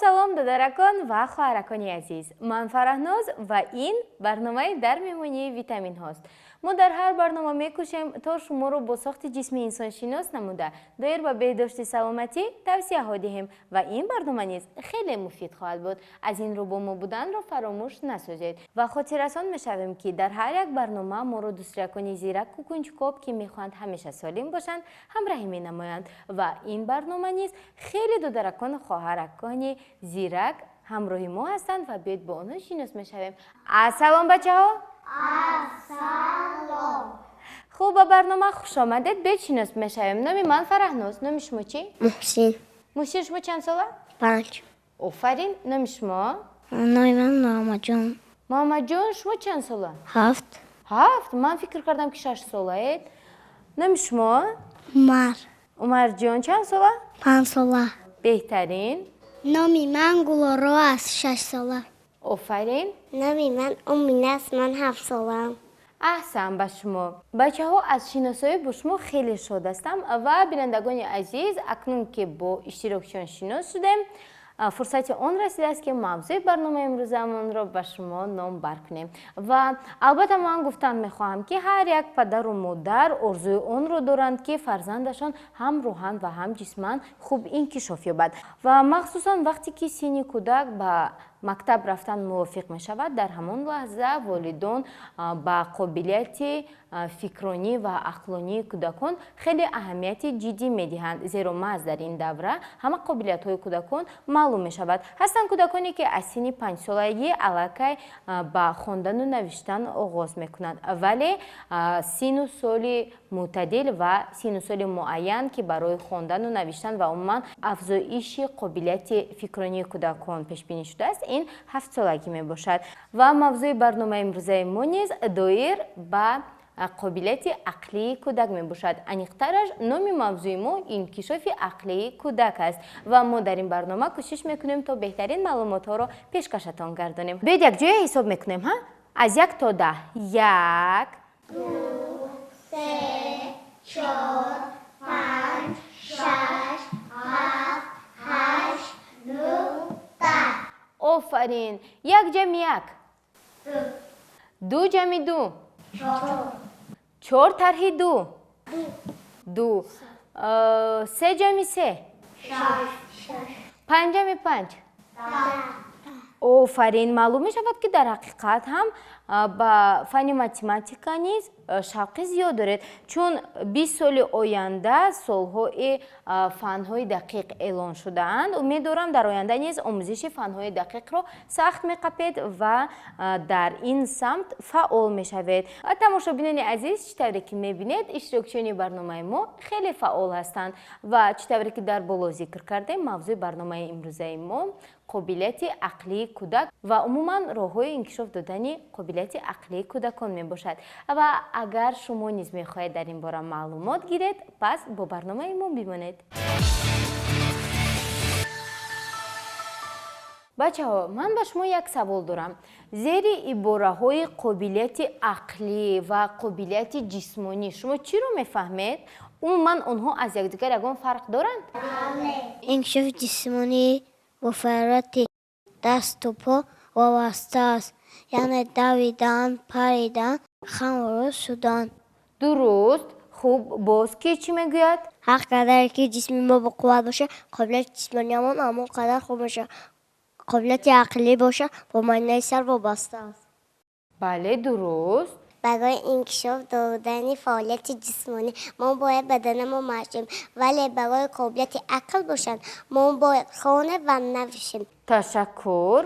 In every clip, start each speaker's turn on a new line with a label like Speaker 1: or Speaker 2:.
Speaker 1: Салом, додаракон ва хоҳаракони азиз. Ман Фараҳноз ва ин барномаи дар меҳмонии витаминҳост. Мо дар ҳар барнома мекӯшем, то шуморо бо сохти ҷисми инсоншинос намуда, доир ба беҳдошти саломатӣ тавсияҳо диҳем ва ин барнома низ хеле муфид хоҳад буд. Аз ин рӯ бо мо буданро фаромӯш насозед ва хотиррасон мешавем, ки дар ҳар як барнома моро дӯстракони зираку кунҷкоб, ки мехоҳанд ҳамеша солим бошанд, ҳамроҳӣ менамоянд ва ин барнома низ хеле додаракону хоҳаракони зирак ҳамроҳи мо ҳастанд ва биёед бо онҳо шинос мешавем. Ассалом, бачаҳо!
Speaker 2: Ассалом!
Speaker 1: Хуб, ба барнома хуш омадед. Биёед шинос мешавем. Номи ман Фараҳноз. Номи шумо чӣ?
Speaker 2: Муҳсин.
Speaker 1: Муҳсин, шумо чанд сола?
Speaker 2: 5.
Speaker 1: Офарин. Номи шумо?
Speaker 2: Номи ман Муҳаммадҷон.
Speaker 1: Муҳаммадҷон, шумо чанд сола?
Speaker 2: 7.
Speaker 1: 7? Ман фикр кардам, ки 6 солаед. Номи шумо?
Speaker 2: Умар.
Speaker 1: Умарҷон, чанд сола?
Speaker 2: 5 сола.
Speaker 1: Беҳтарин.
Speaker 2: Номи ман Гулоро аст, 6 сола.
Speaker 1: Офарин.
Speaker 2: Номи ман Умина аст, ман 7 солаам.
Speaker 1: Аҳсан ба шумо. Бачаҳо, аз шиносоӣ бо шумо хеле шод ҳастам ва бинандагони азиз, акнун ки бо иштирокчиён шинос шудем, фурсати он расидааст, ки мавзӯи барномаи имрӯзамонро ба шумо номбар кунем. Ва албатта ман гуфтан мехоҳам, ки ҳар як падару модар орзуи онро доранд, ки фарзандашон ҳам рӯҳан ва ҳам ҷисман хуб инкишоф ёбад ва махсусан вақте ки синни кӯдак ба мактаб рафтан мувофиқ мешавад, дар ҳамон лаҳза волидон ба қобилияти фикронӣ ва ақлонии кӯдакон хеле аҳамияти ҷиддӣ медиҳанд, зеро маҳз дар ин давра ҳама қобилиятҳои кӯдакон маълум мешавад. Ҳастанд кӯдаконе, ки аз синни 5-солагӣ аллакай ба хондану навиштан оғоз мекунанд, вале сину соли мӯътадил ва сину соли муайян, ки барои хондану навиштан ва умуман афзоиши қобилияти фикронии кӯдакон пешбинӣ шудааст, ин 7-солагӣ мебошад. Ва мавзӯи барномаи имрӯзаи мо низ доир ба қобилияти ақлии кӯдак мебошад. Аниқтараш, номи мавзӯи мо инкишофи ақлии кӯдак аст ва мо дар ин барнома кӯшиш мекунем, то беҳтарин маълумотҳоро пешкашатон гардонем. Биёед якҷоя ҳисоб мекунем, ҳа? Аз 1 то 10. 1,
Speaker 2: 2, 3, 4, 5, 6, 7, 8, 9, 10.
Speaker 1: Офарин. 1 ҷамъи 1?
Speaker 2: 2.
Speaker 1: 2 ҷамъи 2?
Speaker 2: 4.
Speaker 1: 4 тарҳи 2?
Speaker 2: 2.
Speaker 1: 2. 3 ҷамъи 3?
Speaker 2: 6.
Speaker 1: 5 ҷамъи 5?
Speaker 2: 10.
Speaker 1: Офарин. Маълум мешавад, ки дар ҳақиқат ҳам ба фанни математика низ шавқи зиёд доред, чун 20 соли оянда солҳои фанҳои дақиқ эълон шудаанд. Умед дорам, дар оянда низ омӯзиши фанҳои дақиқро сахт меқапед ва дар ин самт фаъол мешавед. Тамошобинони азиз, чӣ тавре ки мебинед, иштирокчиёни барномаи мо хеле фаъол ҳастанд ва чӣ тавре ки дар боло зикр кардем, мавзӯи барномаи имрӯзаи мо қобилияти ақлии кӯдак ва умуман роҳҳои инкишоф додани қобилияти ақлии кӯдакон мебошад. Ва агар шумо низ мехоҳед дар ин бора маълумот гиред, пас бо барномаи мо бимонед. Бачаҳо, ман ба шумо як савол дорам. Зери ибораҳои қобилияти ақлӣ ва қобилияти ҷисмонӣ шумо чиро мефаҳмед? Умуман онҳо аз якдигар ягон фарқ доранд?
Speaker 2: Бале. Инкишофи ҷисмонӣ бо фаъолияти дасту по вобаста аст, яъне давидан, паридан, хамрӯз шудан.
Speaker 1: Дуруст. Хуб, боз ки чӣ мегӯяд?
Speaker 2: Ҳар қадаре ки ҷисми мо бо қувват бошад, қобилияти ҷисмониамон ҳамон қадар хуб мешавад. Қобилияти ақлӣ бошад, бо майнаи сар вобаста аст.
Speaker 1: Бале, дуруст.
Speaker 2: Барои инкишоф додани фаъолияти ҷисмонӣ мо бояд баданамон машқ, вале барои қобилияти ақл бошад, мо бояд хонем ва навишем.
Speaker 1: Ташаккур.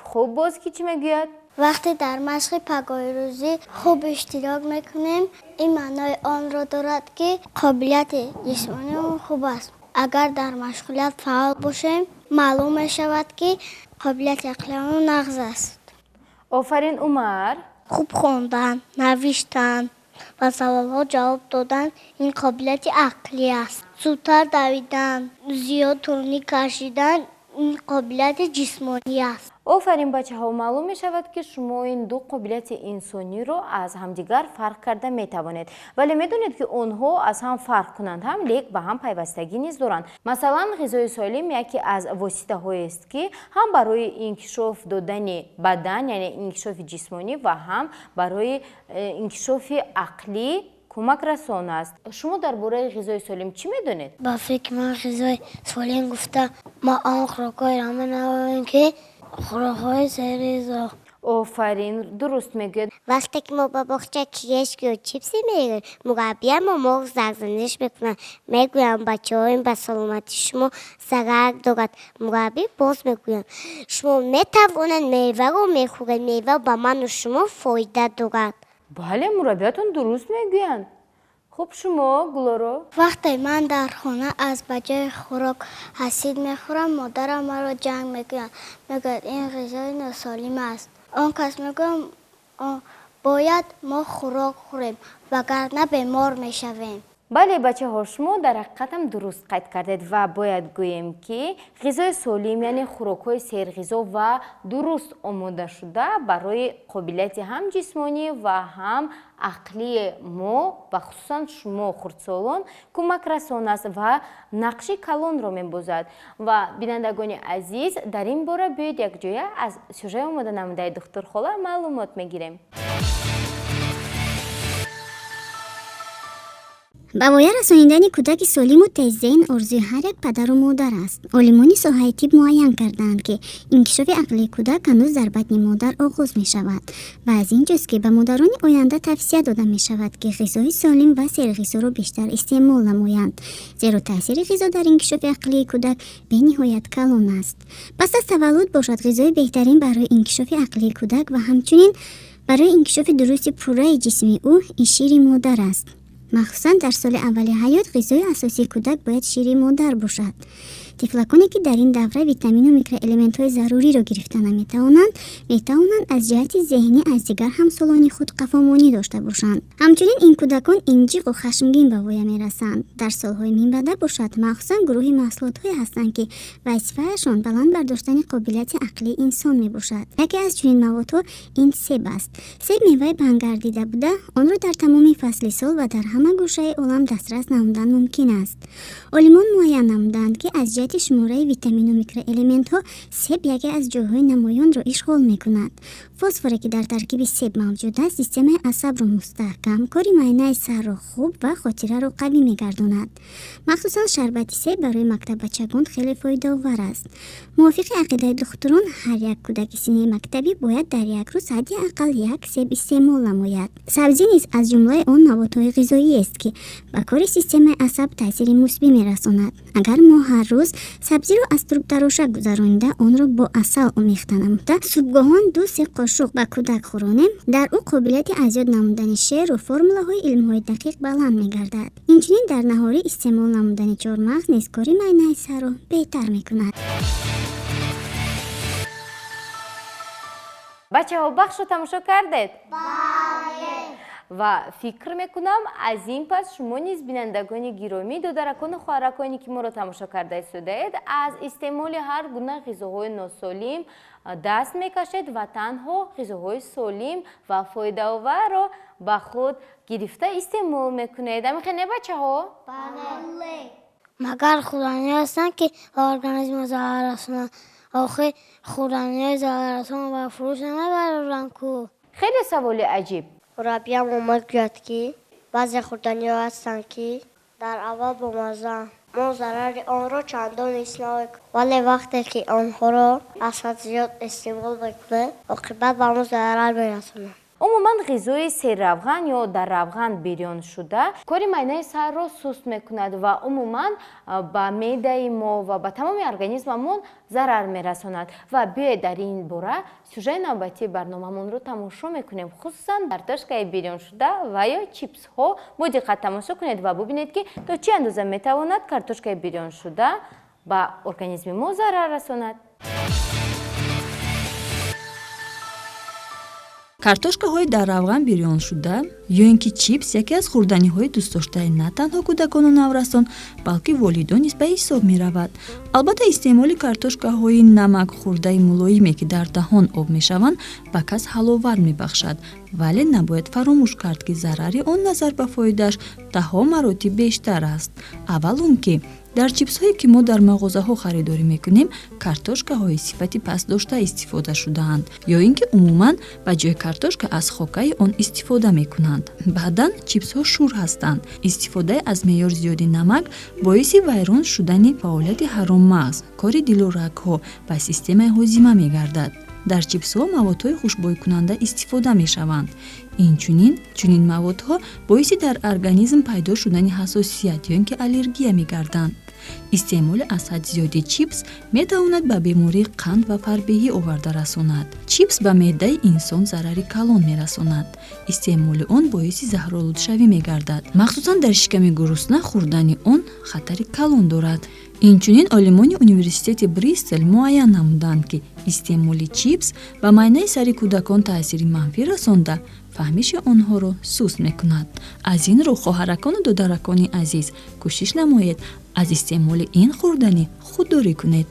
Speaker 1: Хуб, боз ки чӣ мегӯяд?
Speaker 2: Вақте дар машқи пагоҳирӯзӣ хуб иштирок мекунем, ин маънои онро дорад, ки қобилияти ҷисмониамон хуб аст. Агар дар машғулият фаъол бошем, маълум мешавад, ки қобилияти ақлиамон нағз аст.
Speaker 1: Офарин, Умар.
Speaker 2: Хуб хондан, навиштан ва саволҳо ҷавоб додан ин қобилияти ақлӣ аст. Зудтар давидан, зиёд турник кашидан ин қобилияти ҷисмонӣ аст.
Speaker 1: Офарин бачаҳо, маълум мешавад, ки шумо ин ду қобилияти инсониро аз ҳамдигар фарқ карда метавонед. Вале медонед, ки онҳо аз ҳам фарқ кунанд ҳам, лек ба ҳам пайвастагӣ низ доранд. Масалан, ғизои солим яке аз воситаҳоест, ки ҳам барои инкишоф додани бадан, яъне инкишофи ҷисмонӣ, ва ҳам барои инкишофи ақлӣ кӯмакрасон аст. Шумо дар бораи ғизои солим чӣ медонед?
Speaker 2: Ба фикри ман, ғизои солим гуфта мо он хӯрокҳоеро менамоем, ки хӯрокҳои серғизо.
Speaker 1: Офарин, дуруст мегӯяд.
Speaker 2: Вақте ки мо ба боғча кирешки ё чипси мегирем, мураббиямо моро сарзаниш мекунанд. Мегӯянд, бачаҳо, ин ба саломатии шумо зарар дорад. Мураббӣ боз мегӯянд, шумо метавонед меваро мехӯред, мева ба ману шумо фоида дорад.
Speaker 1: Бале, мураббиятон дуруст мегӯянд. Хуб, шумо, Гулоро?
Speaker 2: Вақте ман дар хона аз ба ҷои хӯрок ҳасид мехӯрам, модарам маро ҷанг мекунад. Мегӯяд, ин ғизои носолим аст. Он кас мегӯяд, бояд мо хӯрок хӯрем, вагарна бемор мешавем.
Speaker 1: Бале, бачаҳо, шумо дар ҳақиқатам дуруст қайд кардед ва бояд гӯем, ки ғизои солим, яъне хӯрокҳои серғизо ва дуруст омодашуда барои қобилияти ҳам ҷисмонӣ ва ҳам ақлии мо ва хусусан шумо хурдсолон кӯмакрасон аст ва нақши калонро мебозад. Ва бинандагони азиз, дар ин бора биёед якҷоя аз сюжаи омода намудаи духтурхола маълумот мегирем.
Speaker 3: Ба воя расонидани кӯдаки солиму теззеҳн орзуи ҳар як падару модар аст. Олимони соҳаи тиб муайян кардаанд, ки инкишофи ақлии кӯдак ҳанӯз дар батни модар оғоз мешавад ва аз ин ҷост, ки ба модарони оянда тавсия дода мешавад, ки ғизои солим ва серғизоро бештар истеъмол намоянд, зеро таъсири ғизо дар инкишофи ақлии кӯдак бениҳоят калон аст. Пас аз таваллуд бошад, ғизои беҳтарин барои инкишофи ақлии кӯдак ва ҳамчунин барои инкишофи дурусти пурраи ҷисми ӯ ин шири модар аст. Махсусан дар соли аввали ҳаёт ғизои асосии кӯдак бояд шири модар бошад. Тифлаконе, ки дар ин давра витамину микроэлементҳои заруриро гирифта наметавонанд, метавонанд аз ҷиҳати зеҳнӣ аз дигар ҳамсолони худ қафомонӣ дошта бошанд. Ҳамчунин ин кӯдакон инҷиқу хашмгин ба воя мерасанд. Дар солҳои минбаъда бошад, махсусан гурӯҳи маҳсулотҳое ҳастанд, ки вазифаашон баланд бардоштани қобилияти ақлии инсон мебошад. Яке аз чунин маводҳо ин себ аст. Себ меваи паҳнгардида буда, онро дар тамоми фасли сол ва дар ҳама гӯшаи олам дастрас намудан мумкин аст. Олимон муайян намуданд, ки аз ҷиҳати шумораи витамину микроэлементҳо себ яке аз ҷойҳои намоёнро ишғол мекунад. Фосфоре, ки дар таркиби себ мавҷуд аст, системаи асабро мустаҳкам, кори майнаи сарро хуб ва хотираро қавӣ мегардонад. Махсусан шарбати себ барои мактаббачагон хеле фоидаовар аст. Мувофиқи ақидаи духтурон, ҳар як кӯдаки синни мактабӣ бояд дар як рӯз ҳадди ақал як себ истеъмол намояд. Сабзӣ низ аз ҷумлаи он маводҳои ғизоиест, ки ба кори системаи асаб таъсири мусбӣ мерасонад. Агар мо ҳар рӯз сабзиро аз трубтароша гузаронида, онро бо асал омехта намуда, субҳгоҳон 2-3 қошуқ ба кӯдак хӯронем, дар ӯ қобилияти аз ёд намудани шеъру формулаҳои илмҳои дақиқ баланд мегардад. Инчунин дар наҳорӣ истеъмол намудани чормағз низ кори майнаи сарро беҳтар мекунад.
Speaker 1: Бачаҳо, бахшро тамошо кардед?
Speaker 2: Бале.
Speaker 1: Ва фикр мекунам, аз ин пас шумо низ, бинандагони гиромӣ, додаракону хоҳараконе, ки моро тамошо карда истодаед, аз истеъмоли ҳар гуна ғизоҳои носолим даст мекашед ва танҳо ғизоҳои солим ва фоидаоварро ба худ гирифта истеъмол мекунед. Амихе не, бачаҳо?
Speaker 2: Бале. Магар хӯрданиҳое ҳастанд, ки ба организм зарар расонанд? Охир хӯрданиҳои зараррасон ба фурӯш намебароранд ку?
Speaker 1: Хеле саволи аҷиб.
Speaker 2: Мураббиям омад, гӯяд, ки баъзе хӯрданиҳо ҳастанд, ки дар аввал бомаззаанд, мо зарари онро чандон ҳис намекунем, вале вақте ки онҳоро аз ҳад зиёд истеъмол мекунем, оқибат ба мо зарар мерасонанд.
Speaker 1: Умуман ғизои серравған ё дар равған бирёншуда кори майнаи сарро суст мекунад ва умуман ба меъдаи мо ва ба тамоми организмамон зарар мерасонад. Ва биёед, дар ин бора сюжаи навбатии барномамонро тамошо мекунем, хусусан картошкаи бирёншуда ва ё чипсҳо. Бо диққат тамошо кунед ва бубинед, ки то чӣ андоза метавонад картошкаи бирёншуда ба организми мо зарар расонад.
Speaker 4: Картошкаҳои дар равған бирёншуда Ё ин ки чипс яке аз хӯрданиҳои дӯстдоштаи на танҳо кӯдакону наврасон, балки волидон низ ба ҳисоб меравад. Албатта, истеъмоли картошкаҳои намакхӯрдаи мулоиме, ки дар даҳон об мешаванд, ба кас ҳаловат мебахшад, вале набояд фаромӯш кард, ки зарари он назар ба фоидааш даҳҳо маротиб бештар аст. Аввал он ки дар чипсҳое, ки мо дар мағозаҳо харидорӣ мекунем, картошкаҳои сифати пастдошта истифода шудаанд, ё ин ки умуман ба ҷои картошка аз хокаи он истифода мекунанд. Баъдан чипсҳо шур ҳастанд. Истифодаи аз меъёр зиёди намак боиси вайрон шудани фаъолияти ҳароммағз, кори дилу рагҳо ва системаи ҳозима мегардад. Дар чипсҳо маводҳои хушбӯйкунанда истифода мешаванд. Инчунин чунин маводҳо боиси дар организм пайдо шудани ҳассосият ё ин ки аллергия мегарданд. Истеъмоли аз ҳад зиёди чипс метавонад ба бемории қанд ва фарбеҳӣ оварда расонад. Чипс ба меъдаи инсон зарари калон мерасонад. Истеъмоли он боиси заҳролудшавӣ мегардад. Махсусан дар шиками гурусна хӯрдани он хатари калон дорад. Инчунин олимони университети Бристол муайян намуданд, ки истеъмоли чипс ба майнаи сари кӯдакон таъсири манфӣ расонда, фаҳмиши онҳоро суст мекунад. Аз ин рӯ, хоҳаракону додаракони азиз, кӯшиш намоед, аз истеъмоли ин хӯрданӣ худдорӣ кунед.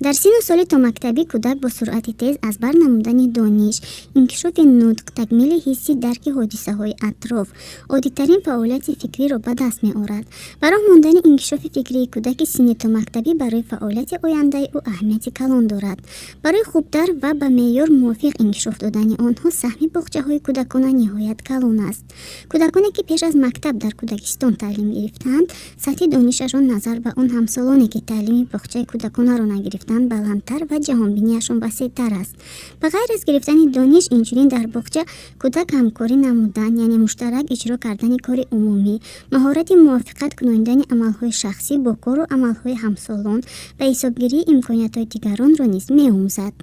Speaker 3: Дар синну соли томактабӣ кӯдак бо суръати тез аз бар намудани дониш, инкишофи нутқ, такмили ҳисси дарки ҳодисаҳои атроф, оддитарин фаъолияти фикриро ба даст меорад. Ба роҳ мондани инкишофи фикрии кӯдаки синни томактабӣ барои фаъолияти ояндаи ӯ аҳамияти калон дорад. Барои хубтар ва ба меъёр мувофиқ инкишоф додани онҳо саҳми боғчаҳои кӯдакона ниҳоят калон аст. Кӯдаконе, ки пеш аз мактаб дар кӯдакистон таълим гирифтаанд, сатҳи донишашон назар ба он ҳамсолоне, ки таълими боғчаи кӯдаконаро нагирифтанд, баландтар ва ҷаҳонбинияшон васеътар аст. Ба ғайр аз гирифтани дониш, инчунин дар боғча кӯдак ҳамкорӣ намудан, яъне муштарак иҷро кардани кори умумӣ, маҳорати мувофиқат кунонидани амалҳои шахсӣ бо кору амалҳои ҳамсолон ва ҳисобгирии имкониятҳои дигаронро низ меомӯзад.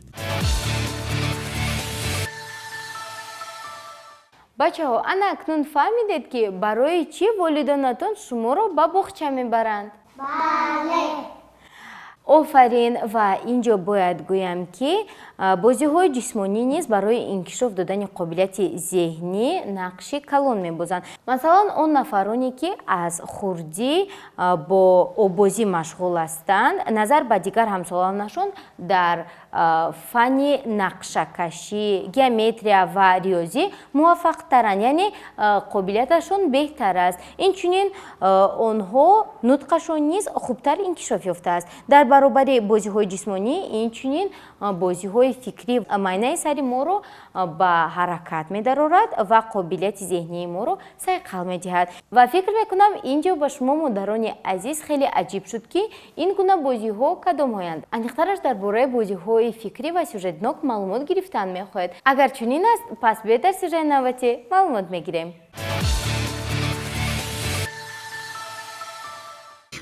Speaker 1: Бачаҳо, ана акнун фаҳмидед, ки барои чӣ волидонатон шуморо ба боғча мебаранд?
Speaker 2: Бале.
Speaker 1: Офарин. Ва ин ҷо бояд гӯям, ки бозиҳои ҷисмонӣ низ барои инкишоф додани қобилияти зеҳнӣ нақши калон мебозанд. Масалан, он нафароне, ки аз хурдӣ бо оббозӣ машғул ҳастанд, назар ба дигар ҳамсолонашон дар фанни нақшакашӣ, геометрия ва риёзӣ муваффақтаранд, яъне қобилияташон беҳтар аст. Инчунин онҳо нутқашон низ хубтар инкишоф ёфтааст. Дар баробари бозиҳои ҷисмонӣ инчунин бозиҳои фикрӣ майнаи сари моро ба ҳаракат медарорад ва қобилияти зеҳнии моро сайқал медиҳад. Ва фикр мекунам, ин ҷо ба шумо, модарони азиз, хеле аҷиб шуд, ки ин гуна бозиҳо кадомҳоянд. Аниқтараш дар бораи бозиҳои фикрӣ ва сюжетнок маълумот гирифтан мехоҳед. Агар чунин аст, пас биёед, дар сюжети навбатӣ маълумот мегирем.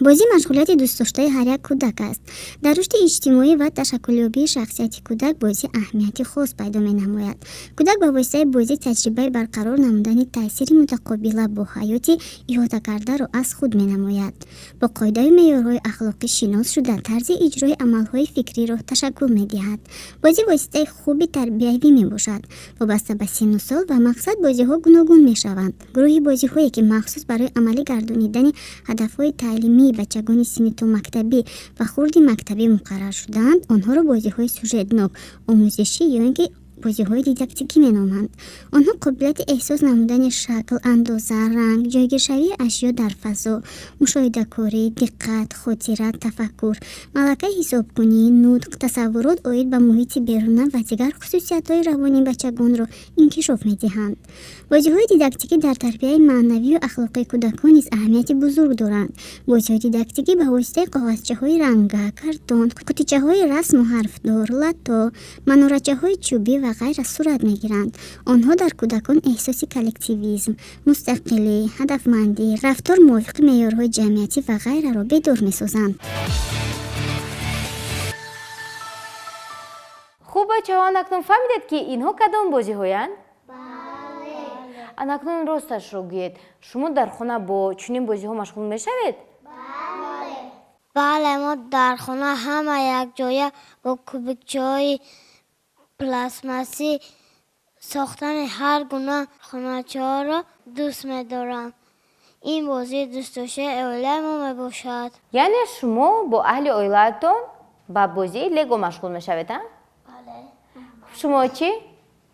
Speaker 3: Бозӣ машғулияти дӯстдоштаи ҳар як кӯдак аст. Дар рушди иҷтимоӣ ва ташаккулёбии шахсияти кӯдак бозӣ аҳамияти хос пайдо менамояд. Кӯдак ба воситаи бозӣ таҷрибаи барқарор намудани таъсири мутақобила бо ҳаёти иҳотакардаро аз худ менамояд. Бо қоидаю меъёрҳои ахлоқӣ шинос шуда, тарзи иҷрои амалҳои фикриро ташаккул медиҳад. Бозӣ воситаи хуби тарбиявӣ мебошад. Вобаста ба синну сол ва мақсад бозиҳо гуногун мешаванд. Гурӯҳи бозиҳое, ки махсус барои амалӣ гардонидани ҳадафҳои таълимии бачагони синни томактабӣ ва хурди мактабӣ муқаррар шудаанд, онҳоро бозиҳои сюжетнок, омӯзишӣ ё ин ки бозиҳои дидактикӣ меноманд. Онҳо қобилияти эҳсос намудани шакл, андоза, ранг, ҷойгиршавии ашё дар фазо, мушоҳидакорӣ, диққат, хотира, тафаккур, малакаи ҳисобкунӣ, нутқ, тасаввурот оид ба муҳити беруна ва дигар хусусиятҳои равонии бачагонро инкишоф медиҳанд. Бозиҳои дидактикӣ дар тарбияи маънавию ахлоқии кӯдакон низ аҳамияти бузург доранд. Бозиҳои дидактикӣ ба воситаи коғазчаҳои ранга, картон, қутичаҳои расму ҳарфдор, латто, манорачаҳои чӯбӣ ва ғайра сурат мегиранд. Онҳо дар кӯдакон эҳсоси коллективизм, мустақилӣ, ҳадафмандӣ, рафтор мувофиқи меъёрҳои ҷамъиятӣ ва ғайраро бедор месозанд.
Speaker 1: Хуб, бачаҳо, анакнун фаҳмидед, ки инҳо кадом бозиҳоянд? Анакнун росташро гӯед, шумо дар хона бо чунин бозиҳо машғул мешавед?
Speaker 2: Бале, мо дар хона ҳама якҷоя бо кубикчаҳои Пластмассӣ сохтани ҳар гуна хоначаҳоро дӯст медорам. Ин бозии дӯстдоштаи оилаи мо мебошад.
Speaker 1: Яъне шумо бо аҳли оилаатон ба бозии лего машғул мешавед, а?
Speaker 2: Бале.
Speaker 1: Шумо чӣ,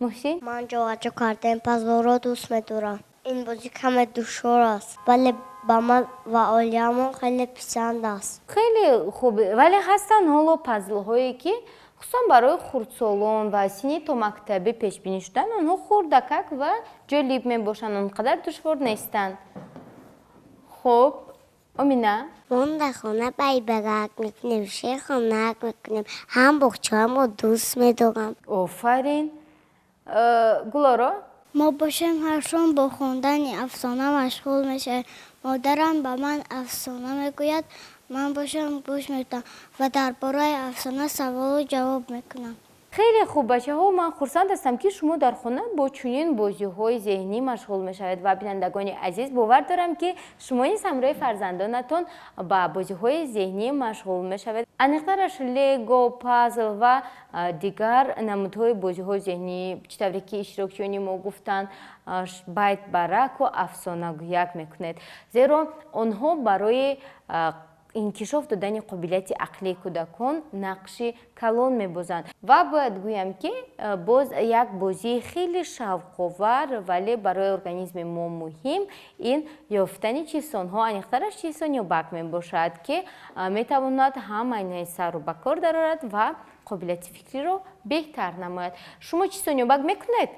Speaker 1: Муҳсин?
Speaker 2: Ман ҷоваҷо кардани пазлҳоро дӯст медорам. Ин бозӣ каме душвор аст, вале ба ман ва оилаамон хеле писанд аст.
Speaker 1: Хеле хуб, вале ҳастанд ҳоло пазлҳое, ки хусусан барои хурдсолон ва синни томактабӣ пешбинӣ шуданд. Онҳо хурдакак ва ҷолиб мебошанд, он қадар душвор нестанд. Хуб, Омина?
Speaker 2: Мо дар хона байбарак мекунем, шерхонак мекунем, ҳам боғчаамро дӯст медорам.
Speaker 1: Офарин. Гулоро?
Speaker 2: Мо бошем, ҳар шом бо хондани афсона машғул мешавем. Модарам ба ман афсона мегӯяд, ман бошам гӯш медиҳам ва дар бораи афсона саволу ҷавоб мекунам.
Speaker 1: Хеле хуб, бачаҳо, ман хурсанд ҳастам, ки шумо дар хона бо чунин бозиҳои зеҳнӣ машғул мешавед. Ва бинандагони азиз, бовар дорам, ки шумо низ ҳамроҳи фарзандонатон ба бозиҳои зеҳнӣ машғул мешавед. Аниқтараш, лего, пазл ва дигар намудҳои бозиҳои зеҳнӣ, чӣ тавре ки иштирокчиёни мо гуфтанд, байт бараку афсонагӯяк мекунед, зеро онҳо барои инкишоф додани қобилияти ақлии кӯдакон нақши калон мебозанд. Ва бояд гӯям, ки боз як бозии хеле шавқовар, вале барои организми мо муҳим, ин ёфтани чизсонҳо, аниқтараш чизсонёбак мебошад, ки метавонад ҳам майнаи сарро ба кор дарорад ва қобилияти фикриро беҳтар намояд. Шумо чизсонёбак мекунед?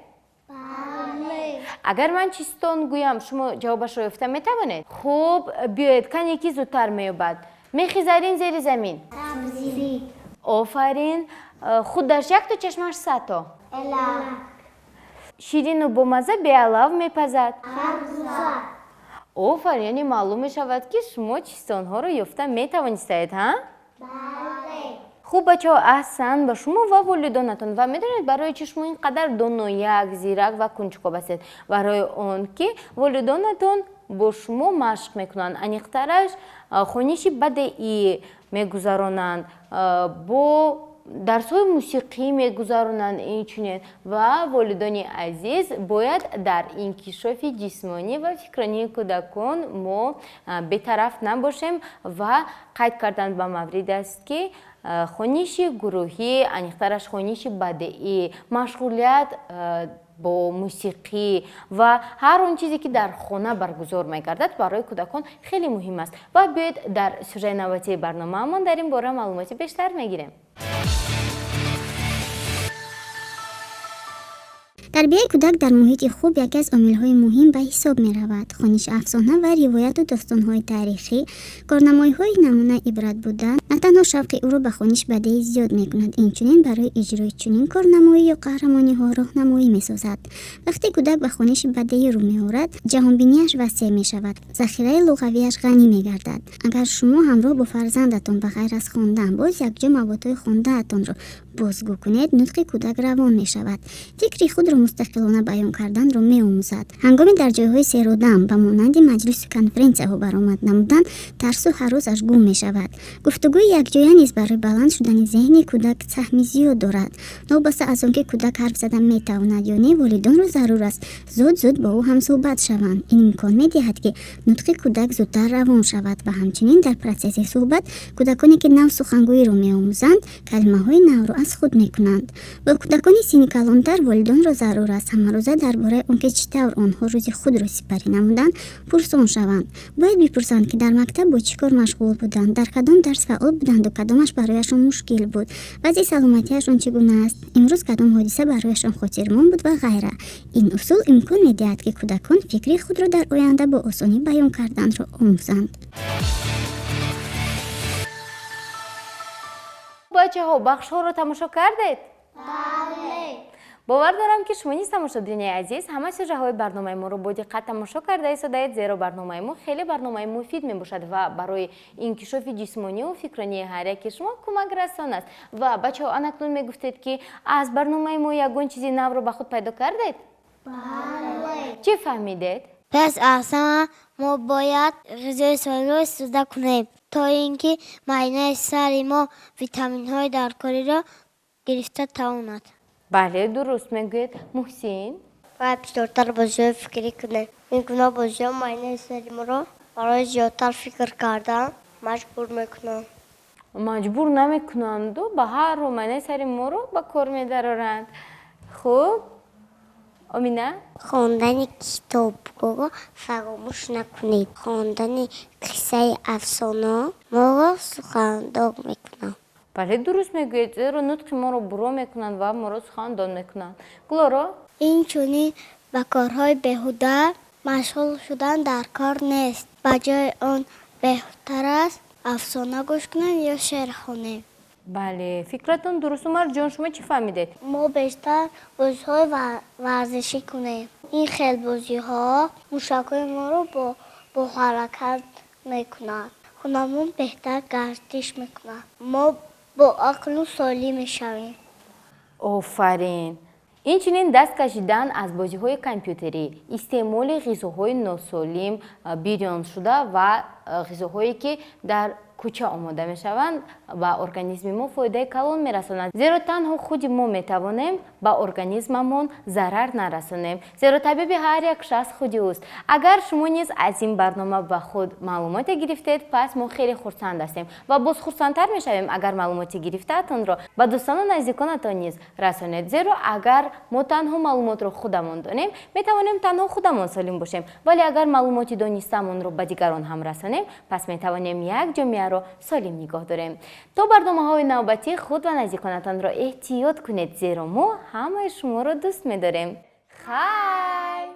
Speaker 1: Агар ман чизтон гӯям, шумо ҷавобашро ёфта метавонед? Хуб, биёед, кане ки зудтар меёбад. Мехи зарин зери замин. Офарин. Худаш якто, чашмаш сато. Ширину бомаза, беалав мепазад. Офарин. Яъне маълум мешавад, ки шумо чизтонҳоро ёфта метавонистаед, ҳа? Хуб, бачаҳо, аҳсан ба шумо ва волидонатон. Ва медонед, барои чӣ шумо ин қадар донояк, зирак ва кунҷков ҳастед? Барои он ки волидонатон бо шумо машқ мекунанд, аниқтараш, хониши бадеӣ мегузаронанд, бо дарсҳои мусиқӣ мегузаронанд инчунин. Ва волидони азиз, бояд дар инкишофи ҷисмонӣ ва фикронии кӯдакон мо бетараф набошем. Ва қайд кардан ба маврид аст, ки хониши гурӯҳӣ, аниқтараш хониши бадеӣ, машғулият бо мусиқӣ ва ҳар он чизе, ки дар хона баргузор мегардад, барои кӯдакон хеле муҳим аст. Ва биёед, дар сюжаи навбатии барномаамон дар ин бора маълумоти бештар мегирем.
Speaker 3: Тарбияи кӯдак дар муҳити хуб яке аз омилҳои муҳим ба ҳисоб меравад. Хониши афсона ва ривояту достонҳои таърихӣ, корнамоиҳои намуна ибрат буда, на танҳо шавқи ӯро ба хониш бадеӣ зиёд мекунад, инчунин барои иҷрои чунин корнамоӣ ё қаҳрамониҳо роҳнамоӣ месозад. Вақте кӯдак ба хониши бадеӣ рӯ меорад, ҷаҳонбинияш васеъ мешавад, захираи луғавиаш ғанӣ мегардад. Агар шумо ҳамроҳ бо фарзандатон ба ғайр аз хондан боз якҷо маводҳои хондаатонро бозгӯ кунед, нутқи кӯдак равон мешавад, фикри худро мустақилона баён карданро меомӯзад. Ҳангоми дар ҷойҳои серодам, ба монанди маҷлису конференсияҳо баромад намудан, тарсу ҳаросаш гум мешавад. Гуфтугӯи якҷоя низ барои баланд шудани зеҳни кӯдак саҳми зиёд дорад. Новобаста аз он ки кӯдак ҳарф зада метавонад ё не, волидонро зарур аст зуд зуд бо ӯ ҳамсӯҳбат шаванд. Ин имкон медиҳад, ки нутқи кӯдак зудтар равон шавад. Ва ҳамчунин дар процесси суҳбат кӯдаконе, ки нав сухангӯиро меомӯзанд, калимаҳои навро аз худ мекунанд. Бо кӯдакони синни калонтар волидонро зарур аст ҳамарӯза дар бораи он ки чӣ тавр онҳо рӯзи худро сипарӣ намуданд, пурсон шаванд. Бояд бипурсанд, ки дар мактаб бо чӣ кор машғул буданд, дар кадом дарс фаъол буданду кадомаш барояшон мушкил буд, вазъи саломатиашон чӣ гуна аст, имрӯз кадом ҳодиса барояшон хотирмон буд ва ғайра. Ин усул имкон медиҳад, ки кӯдакон фикри худро дар оянда бо осонӣ баён карданро омӯзанд.
Speaker 1: Бачаҳо, бахшҳоро тамошо кардед? Бовар дорам, ки шумо низ, тамошобинони азиз, ҳама сюжаҳои барномаи моро бо диққат тамошо карда истодаед, зеро барномаи мо хеле барномаи муфид мебошад ва барои инкишофи ҷисмониву фикронии ҳар яки шумо кӯмакрасон аст. Ва бачаҳо, анакнун мегуфтед, ки аз барномаи мо ягон чизи навро ба худ пайдо кардед? Чӣ фаҳмидед?
Speaker 2: Пас аз ҳама мо бояд ғизои солимро истифода кунем, то ин ки майнаи сари мо витаминҳои даркориро гирифта тавонад.
Speaker 1: Бале, дуруст мегӯед. Муҳсин?
Speaker 2: Бояд бисёртар бозиҳои фикрӣ кунем. Ин гуна бозиҳо майнаи сари моро барои зиёдтар фикр кардан маҷбур мекунанд.
Speaker 1: Маҷбур намекунанду, ба ҳар ҳол майнаи сари моро ба кор медароранд. Хуб, Омина?
Speaker 2: Хондани китобҳоро фаромӯш накунед. Хондани қиссаи афсона моро сухандон мекунад.
Speaker 1: Бале, дуруст мегӯед, зеро нутқи моро буро мекунанд ва моро сухандон мекунанд. Гулоро?
Speaker 2: Инчунин ба корҳои беҳуда машғул шудан дар кор нест. Ба ҷои он беҳтар аст афсона гӯш кунем ё шеър хонем.
Speaker 1: Бале, фикратон дуруст. Умарҷон, шумо чӣ фаҳмидед?
Speaker 2: Мо бештар бозиҳои варзишӣ кунем. Ин хел бозиҳо мушакҳои моро бо ҳаракат мекунад, хунамон беҳтар гардиш мекунад, мо бо ақлу солим мешавем.
Speaker 1: Офарин! Инчунин даст кашидан аз бозиҳои компютерӣ, истеъмоли ғизоҳои носолим, бирёншуда ва ғизоҳое, ки дар кӯча омода мешаванд, ба организми мо фоидаи калон мерасонанд, зеро танҳо худи мо метавонем ба организмамон зарар нарасонем, зеро табиби ҳар як шахс худи ӯст. Агар шумо низ аз ин барнома ба худ маълумоте гирифтед, пас мо хеле хурсанд ҳастем ва боз хурсандтар мешавем, агар маълумоти гирифтаатонро ба дӯстону наздиконатон низ расонед, зеро агар мо танҳо маълумотро худамон донем, метавонем танҳо худамон солим бошем, вале агар маълумоти донистаамонро ба дигарон ҳам расонем, пас метавонем як ҷомеаро солим нигоҳ дорем. То барномаҳои навбатӣ худ ва наздиконатонро эҳтиёт кунед, зеро мо ҳамаи шуморо дӯст медорем. Хайр!